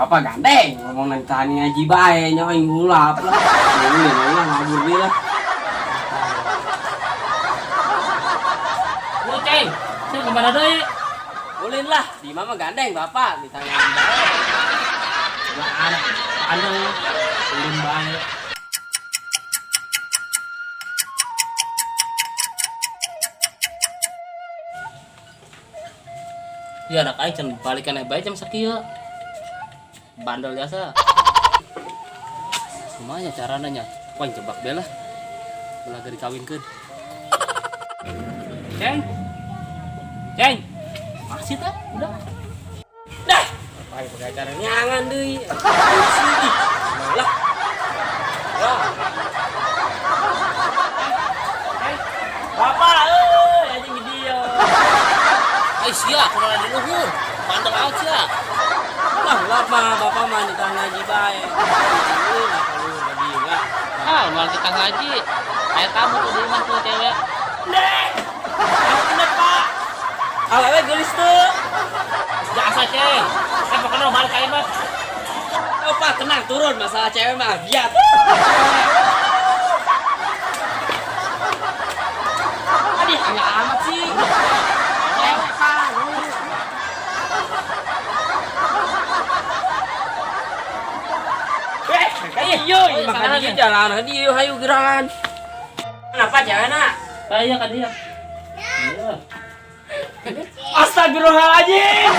Bapak gandeng ngomong nang tani ngaji bae nya aing hulap lah. Ulin lah ngabur deui lah. Lu ceng, ceng kemana deui? Ulin lah, di mama gandeng bapak ditanya ngaji bae. Lah anak anu ulin bae. Ya anak aing can balikan bae jam sakieu. Bandel biasa. Semuanya caranya nya. Wah, jebak bela. Belah gak dikawinkeun. Ceng. Ceng. Masih tak? Udah. Dah. Pakai pakai acara nyangan deui. Malah. Wah. Bapak euy anjing di dieu. Ai sia kunaon di luhur. Bandel amat sia. Lah lama bapak mah ditanya ngaji bae. Ulin lah kalau tadi lah. Ah, malah kita ngaji. Kayak tamu tuh di rumah tuh cewek. Nek. Bener, Pak. Awewe geulis teu. Jasa ceng. Eh pokoknya balik aja mah. Oh, Pak, tenang, turun masalah cewek mah giat. Aduh, enggak amat sih. Cewek, Pak. Eh, iya, makan dia jalan, dia hayu gerangan. Kenapa cewek nak? Iya kan dia. Iya. Astagfirullahaladzim.